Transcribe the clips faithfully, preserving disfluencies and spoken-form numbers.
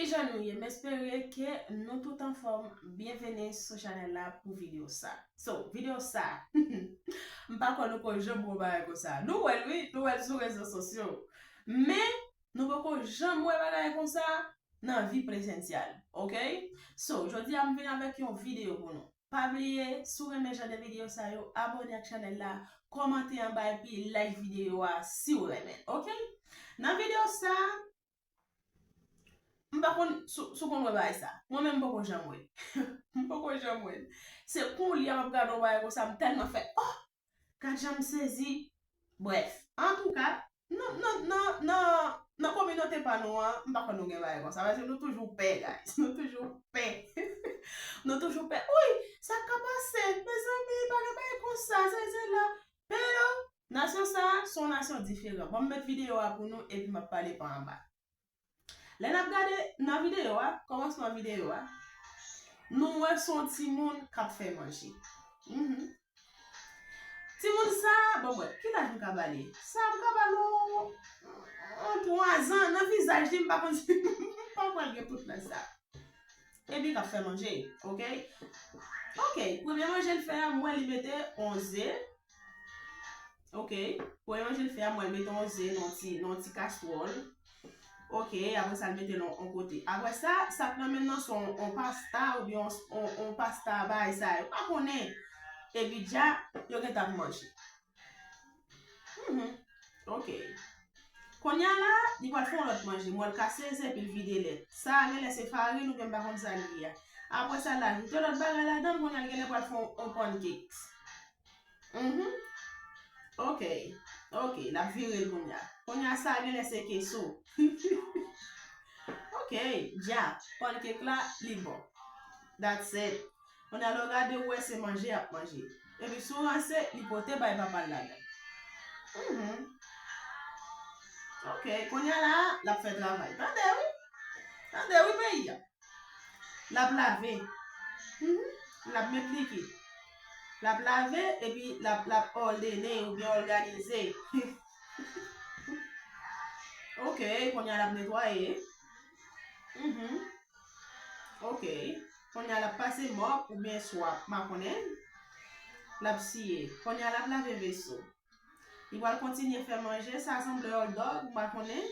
Kijan nou ye? M espere ke nou tout anfòm. Byenveni sou chanèl la pou videyo sa. So, videyo sa, m pa kwè nou ko janm wè bagay konsa. Nou wè l wi, nou wè l sou rezo sosyo. Men, nou poko janm wè bagay konsa nan vi prezensyèl, oke? So, jodi a m vin avèk yon videyo pou nou. Pa bliye, si w renmen jan de videyo sa yo, abòne ak chanèl la, kòmante anba epi like videyo a si w renmen, oke? Nan videyo sa, m pa konn si, si w konn wè bagay sa. Mwen menm m poko janm wè l. M poko janm wè l. Se kounye a m ap gade yon bagay konsa, m tèlman fè, oh! Gad jan m sezi. Brèf, antouka, nan, nan, nan, nan, nan kominote pa nou an, m pa kwè nou gen bagay konsa. Paske nou toujou pè, guys. Nou toujou pè. Nou toujou pè. Wi, sa k ka pase? Mezanmi, pa gen bagay konsa. Sezi la. Pero, nasyon sa a, se yon nasyon diferan. Ban m met videyo a pou nou, epi m ap pale pa anba. Lè n ap gade nan videyo a, kòmansman videyo a, nou wè se yon timoun k ap fè manje. Mhm. Timoun sa, bon, bon, ki laj m ka ba li? Sa, m ka ba l yon, yon twa zan nan vizaj li, m pa konn si, m pa pral gen tout laj sa. Epi k ap fè manje, oke? Oke, premye manje l fè a, m wè li mete yon ze. Oke, premye manje l fè a, m wè l mete yon ze nan ti, nan ti kastwòl. Oke, apre sa, l mete l yon, yon kote. Apre sa, sa k nan men l nan se yon, yon pasta oubyen yon, yon, yon pasta bagay sa yo. M pa konnen. Epi dja, yo gentan ap manje. Mhm. Oke. Kounye a la, li pral fè yon lòt manje. M wè l kase ze epi l vide lèt. Sa a genlè se farin oubyen m pa konn sa li ye a. Apre sa, l ajoute lòt bagay ladan l, kounye a l genlè pral fè yon, yon pancakes. Mhm. Oke. Oke, l ap vire l kounye a. Kounye a sa a genlè se keso. Oke, dja, pancake la, li bon. That's it. Kounye a lè w gade, w wè se manje y ap manje. Epi si w ranse, li pote bay papa l ladan. Mhm. Oke, kounye a la, l ap fè travay. Tande wi. Tande wi peyi a. L ap lave. Mhm. L ap met likid. L ap lave epi l ap, l ap òdone oubyen òganize. Oke, kounye a l ap netwaye. Mhm. Oke. Kounye a l ap pase mòp oubyen swap, m pa konnen. L ap siye. Kounye a l ap lave veso. Li pral kontinye fè manje, sa sanble hot dog, m pa konnen,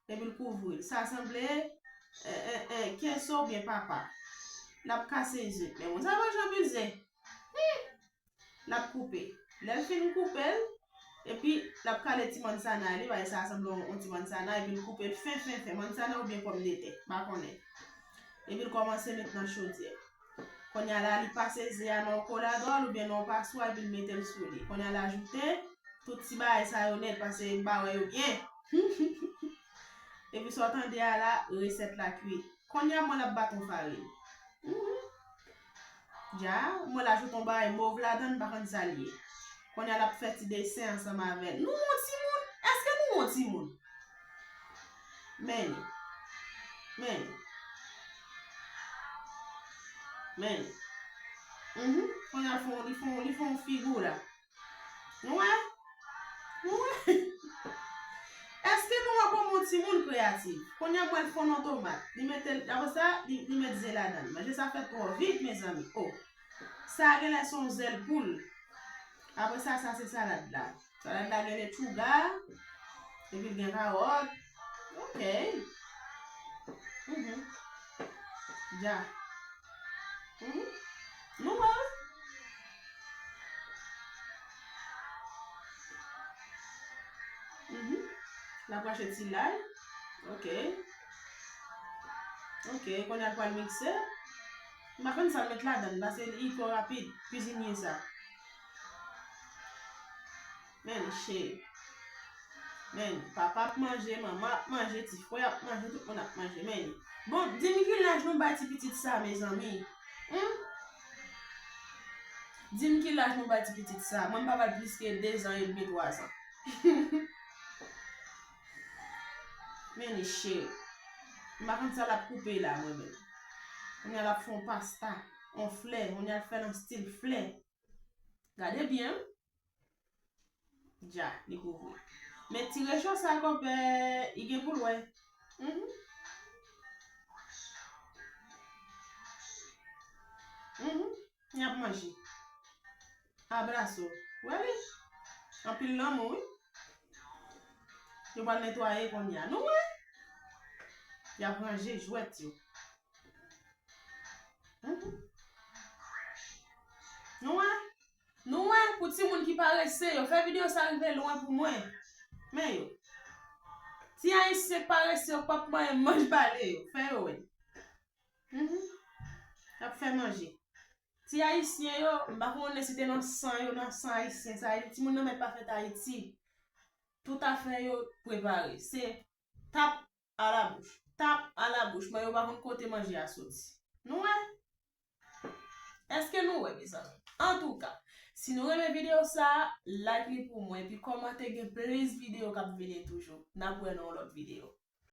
epi l kouvri l. Sa sanble, eh, eh, eh, keso oubyen papa. L ap kase ze. Men moun sa manje anpil ze. Hmm! L ap koupe. Lè l fin koupe l, epi l ap kale ti manzana li, bagay sa sanble yon, yon ti manzana, epi l koupe l fen, fen, fen. Manzana oubyen pòmdetè, m pa konnen. Epi l kòmanse met nan chodyè. Kounye a la, li pase ze a nan yon koladòl oubyen nan yon paswa epi l mete l sou li. Kounye a, l ajoute tout ti bagay sa yo nèt, paske m pa wè yo byen. Epi sa w tande a la, resèt la kwit. Kounye a, m wè l ap bat yon farin. Mhm. Dja, m wè l ajoute yon bagay mov ladan l, m pa konn sa l ye. Kounye a, l ap fè ti desen ansanm avè l. Nou wè yon timoun? Èske nou wè yon timoun? Men li. Men li. Men li. Mhm. Kounye a l fè yon, li fè yon, li fè yon figura. Nou wè? Nou wè? Èske nou wè kòman yon timoun kreyatif? Kounye a m wè l fonn yon tomat. Li mete l, apre sa, li, li met ze ladan l. Manje sa fèt twò vit, mezanmi. Oh. Sa genlè se yon zèl poul. Apre sa, sa se salad la. Salad la gen letchouga, epi l gen kawòt. Ok. Mhm. Dja. Mhm. Nou wè wi. Mhm. L ap rache ti lay. Ok. Ok, kounye a l pral mikse. M pa konn sa l met ladan l, paske li twò rapid, kwizinye sa. Men li, cheri. Men li, papa ap manje, manman ap manje, ti frè ap manje, tout moun ap manje. Men li. Bon, di m ki laj nou bay ti pitit sa, mezanmi? Hmm? Di m ki laj nou bay ti pitit sa? Mwen, m pa ba l plis ke de zan edmi, twa zan. Men li, cheri. M pa konn sa l ap koupe la, mwen menm. Kounye a l ap fè yon pasta, yon flè, kounye a l fè l an stil flè. Gade byen. Dja, li kouvri. Men ti recho sa, konpè, li gen pou l wè. Mhm. Y ap manje. Abraso. Wè li. Anpil lanmou, wi. Yo pral netwaye kounye a. Nou wè? Y ap ranje jwèt yo. Mhm. Nou wè? Nou wè? Pou timoun ki parese yo. Fè videyo sa rive lwen pou mwen. Men yo. Ti ayisyen parese yo p ap manyen manj bale yo. Fè yo wè. Mhm. Y ap fè manje. Ti ayisyen yo, m pa konnen si te nan san yo, nan san ayisyen, sa vle di timoun nan mèt pa fèt Ayiti. Tout afè yo prepare. Se tap a la bouch. Tap a la bouch. Men yo pa konn kote manje a soti. Nou wè? Èske nou wè, mezanmi? Antouka, si nou renmen videyo sa, like li pou mwen, epi kòmante, gen plis videyo k ap vini toujou. N ap wè nan yon lòt videyo.